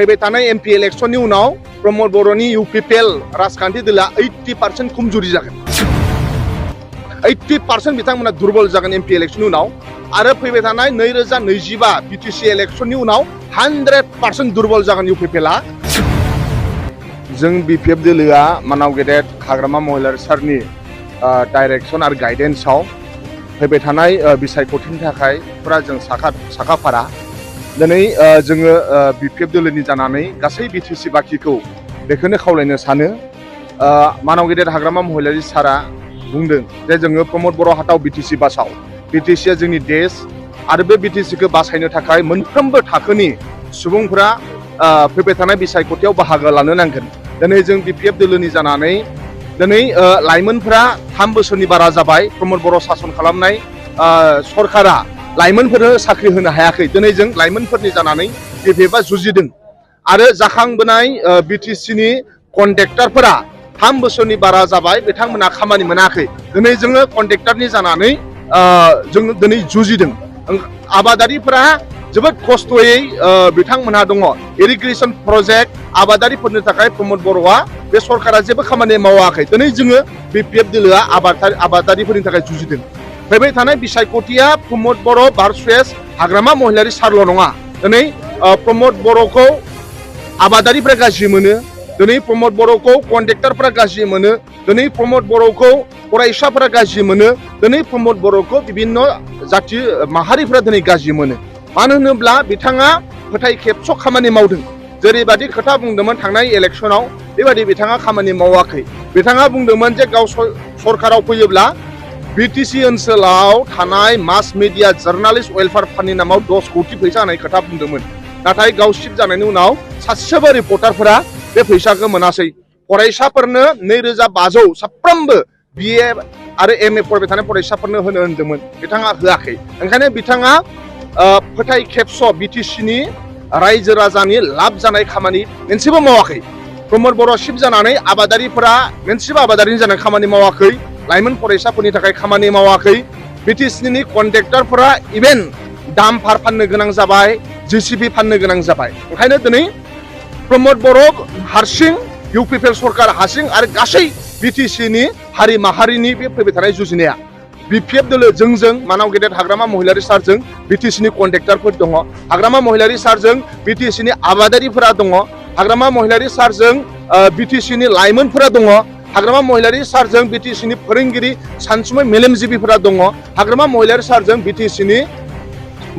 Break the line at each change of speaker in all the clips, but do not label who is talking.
फैबाय थानाय एमपि इलेक्शननि उनाव प्रमद बर'नि इउपिपिएल राजखान्थि दोला 80% खमजुरि जागोन 80% बिथांमोना दुर्बल जागोन एमपि इलेक्शननि उनाव आरो फैबाय थानाय 2025 बिटिसि इलेक्शननि उनाव 100% दुर्बल जागोन इउपिपिएलआ जों बिपिएफ दोलोआ मानाव गेदेर हाग्रामा महिलारि सारनि डाइरेक्शन आरो गाइडेन्सआव फैबाय थानाय बिसायख'थिनि थाखाय फुरा जों साखाफारा दिनै जोङो बिपिएफ दोलोनि जानानै गासै बिटिसि बाखिखौ बेखौनो खावलायनो सानो मानाव गेदेर हाग्रामा महिलारि सारा बुंदों जे जोङो प्रमद बर' हाथाव बिटिसि बासाव बिटिसिआ जोंनि देश आरो बे बिटिसिखौ बासायनो थाखाय मोनफ्रोमबो थाखोनि सुबुंफोरा फैबाय थानाय बिसायख'थियाव बाहागो लानो नांगोन दिनै जों बिपिएफ दोलोनि जानानै दिनै लाइमोनफोरा 3 बोसोरनि बारा जाबाय प्रमद बर' सासन खालामनाय सरकारा लाइमोनफोरनो साख्रि होनो हायाखै दिनै जों लाइमोनफोरनि जानानै बिपिएफआ जुजिदों आरो जाखांबोनाय बिटिसिनि कन्ट्रेक्टरफोरा 3 बोसोरनि बारा जाबाय बिथांमोना खामानि मोनाखै दिनै जोङो कन्ट्रेक्टरनि जानानै जों दिनै जुजिदों आबादारिफोरा जोबोद खस्थ'यै बिथांमोनहा दङ इरिगेसन प्रजेक्ट आबादारिफोरनि थाखाय प्रमद बर'आ बे सरकारा जेबो खामानि मावाखै दिनै जोङो बिपिएफ दोलोआ आबादारिफोरनि थाखाय जुजिदों फैबाय थानाय बिसायख'थिया प्रमद बर' भार्सेस हाग्रामा महिलारि सारल' नङा दिनै प्रमद बर'खौ आबादारिफ्रा गाज्रि मोनो दिनै प्रमद बर'खौ कन्ट्रेक्टरफ्रा गाज्रि मोनो दिनै प्रमद बर'खौ फरायसाफोरा गाज्रि मोनो दिनै प्रमद बर'खौ बिभिन्न जाथि माहारिफ्रा दिनै गाज्रि मोनो मानो होनोब्ला बिथाङा फोथाय खेबस' खामानि मावदों जेरैबादि खोथा बुंदोंमोन थांनाय इलेक्शनाव बेबादि बिथाङा खामानि मावाखै बिथाङा बुंदोंमोन जे गाव सरकाराव फैयोब्ला बिटिसि ओनसोलाव थानाय मास मिडिया जार्नालिस्ट वेलफेयार फान्डनि नामाव 10 कोटि फैसा होनाय खोथा बुंदोंमोन नाथाय गाव सिट जानायनि उनाव सासेबो रिपर्टारफोरा बे फैसाखौ मोनासै फरायसाफोरनो 2500 साफ्रोमबो बिए आरो एमए फरायबाय थानाय फरायसाफोरनो होनो होनदोंमोन बिथाङा होआखै ओंखायनो बिथाङा फोथाय खेबस' बिटिसिनि रायजो राजानि लाब जानाय खामानि मोनसेबो मावाखै प्रमद बर' सिट जानानै आबादारिफोरा मोनसेबो आबादारिनि जानाय खामानि मावाखै लाइमोन फरायसाफोरनि थाखाय खामानि मावाखै बिटिसिनि कन्ट्रेक्टरफोरा इभेन डाम्पार फाननो गोनां जाबाय जेसिबि फाननो गोनां जाबाय ओंखायनो दिनै प्रमद बर' हारसिं इउपिपिएल सरकार हारसिं आरो गासै बिटिसिनि हारि माहारिनि बे फैबाय थानाय जुजिनाया बिपिएफ दोलो जों मानाव गेदेर हाग्रामा महिलारि सारजों बिटिसिनि कन्ट्रेक्टरफोर दङ हाग्रामा महिलारि सारजों बिटिसिनि आबादारिफोरा दङ हाग्रामा महिलारि सारजों बिटिसिनि लाइमोनफोरा दङ हाग्रामा महिलारि सारजों बिटिसिनि फोरोंगिरि सानसुमै मेलेमजिबिफोरा दङ हाग्रामा महिलारि सारजों बिटिसिनि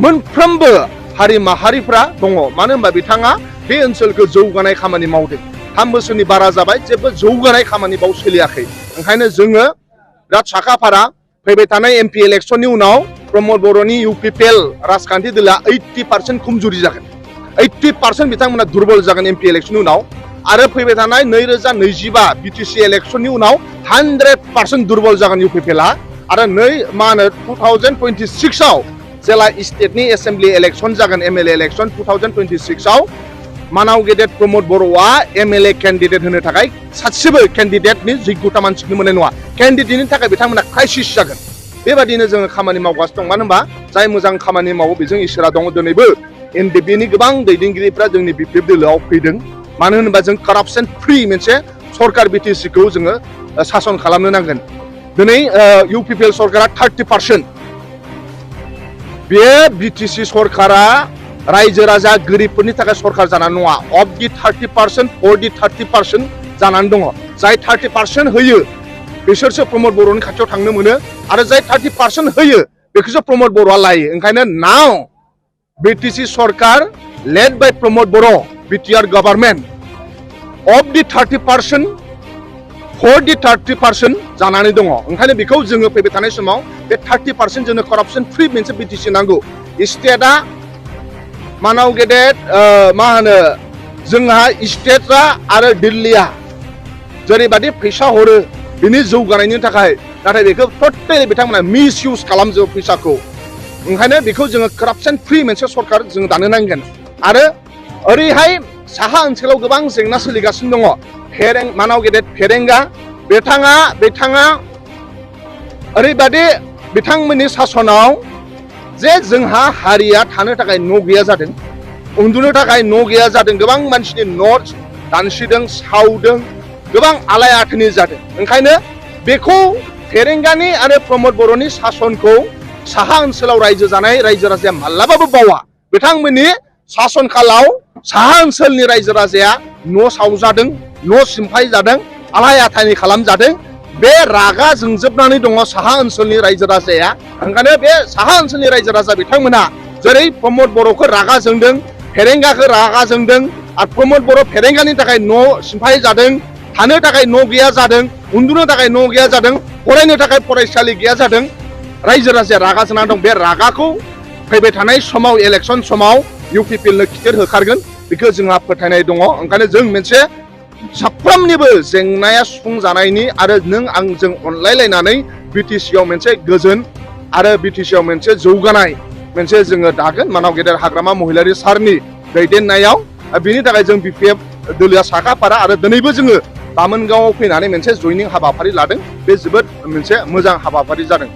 मोनफ्रोमबो हारि माहारिफ्रा दङ मानो होनबा बिथाङा बे ओनसोलखौ जौगानाय खामानि मावदों 3 बोसोरनि बारा जाबाय जेबो जौगानाय खामानि बाव सोलियाखै ओंखायनो जोङो बिराद साखाफारा फैबाय थानाय एमपि इलेक्शननि उनाव प्रमद बर'नि इउपिपिएल राजखान्थि दोला 80% खमजुरि जागोन 80% बिथांमोना दुर्बल जागोन एमपि इलेक्शननि उनाव आरो फैबाय थानाय 2025 बिटिसि इलेक्शननि उनाव 100% दुर्बल जागोन इउपिपिएलआ आरो 2026 आव जेला स्टेटनि एसेम्बलि इलेक्शन जागोन एमएलए इलेक्शन 2026 आव मानाव गेदेर प्रमद बर'आ एमएलए केन्डिडेट होनो थाखाय सासेबो केन्डिडेटनि जग्यता मानसिखौनो मोननाय नङा केन्डिडेटनि थाखाय बिथांमोना क्राइसिस जागोन बेबादिनो जोङो खामानि मावगासिनो दं मानो होनबा जाय मोजां खामानि मावो बेजों इसोरा दङ दिनैबो एनडिपिनि गोबां दैदेनगिरिफ्रा जोंनि बिपिएफ दोलोआव फैदों मानो होनोबा जों कारापसन फ्रि मोनसे सरकार बिटिसिखौ जोङो सासन खालामनो नांगोन दिनै इउपिपिएल सरकारा 30% बे बिटिसि सरकारा रायजो राजा गोरिबफोरनि थाखाय सरकार जानानै नङा अफ दि 30% फर दि 30% जानानै दङ जाय 30% होयो बिसोरसो प्रमद बर'नि खाथियाव थांनो मोनो आरो जाय 30% होयो बेखौसो प्रमद बर'आ लायो ओंखायनो नाव बिटिसि सरकार led by Pramod Boro' BTR government of the 30% for the 30% जानानै दङ ओंखायनो बेखौ जोङो फैबाय थानाय समाव बे 30% जोंनो करापसन फ्रि मोनसे बिटिसि नांगौ स्टेटआ मानाव गेदेर मा होनो जोंहा स्टेटआ आरो दिल्लीया जेरैबादि फैसा हरो बिनि जौगानायनि थाखाय नाथाय बेखौ टटेलि बिथांमोना मिस इउज खालामजोबो फैसाखौ ओंखायनो बेखौ जोङो करापसन फ्रि मोनसे सरकार जों दानो नांगोन आरो ओरैहाय साहा ओनसोलाव गोबां जेंना सोलिगासिनो दङ मानाव गेदेर फेरेंगा बिथाङा ओरैबादि बिथांमोननि सासनाव जे जोंहा हारिया थानो थाखाय न' गैया जादों उन्दुनो थाखाय न' गैया जादों गोबां मानसिनि न' दानसिदों सावदों गोबां आलाय आथानि जादों ओंखायनो बेखौ फेरेंगानि आरो प्रमद बर'नि सासनखौ साहा ओनसोलाव रायजो जानाय रायजो राजाया माब्लाबाबो बावा बिथांमोननि सासन कालाव साहा ओनसोलनि रायजो राजाया न' सावजादों न' सिमफाय जादों आलाय आथानि खालामजादों बे रागा जोंजोबनानै दङ साहा ओनसोलनि रायजो राजाया ओंखायनो बे साहा ओनसोलनि रायजो राजा बिथांमोना जेरै प्रमद बर'खौ रागा जोंदों फेरेंगाखौ रागा जोंदों आरो प्रमद बर' फेरेंगानि थाखाय न' सिमफाय जादों थानो थाखाय न' गैया जादों उन्दुनो थाखाय न' गैया जादों फरायनो थाखाय फरायसालि गैया जादों रायजो राजाया रागा जोंना दं बे रागाखौ फैबाय थानाय समाव इलेक्सन समाव UPPLनो खिथेर होखारगोन बेखौ जोंहा फोथायनाय दङ ओंखायनो जों मोनसे साफ्रोमनिबो जेंनाया सुफुंजानायनि आरो नों आंजों अनलायलायनानै BTCआव मोनसे गोजोन आरो BTCआव मोनसे जौगानाय मोनसे जोङो दागोन मानाव गेदेर हाग्रामा महिलारि सारनि दैदेननायाव बिनि थाखाय जों BPF दोलोआ साखाफारा आरो दिनैबो जोङो बामोनगावआव फैनानै मोनसे जयनिं हाबाफारि लादों बे जोबोद मोनसे मोजां हाबाफारि जादों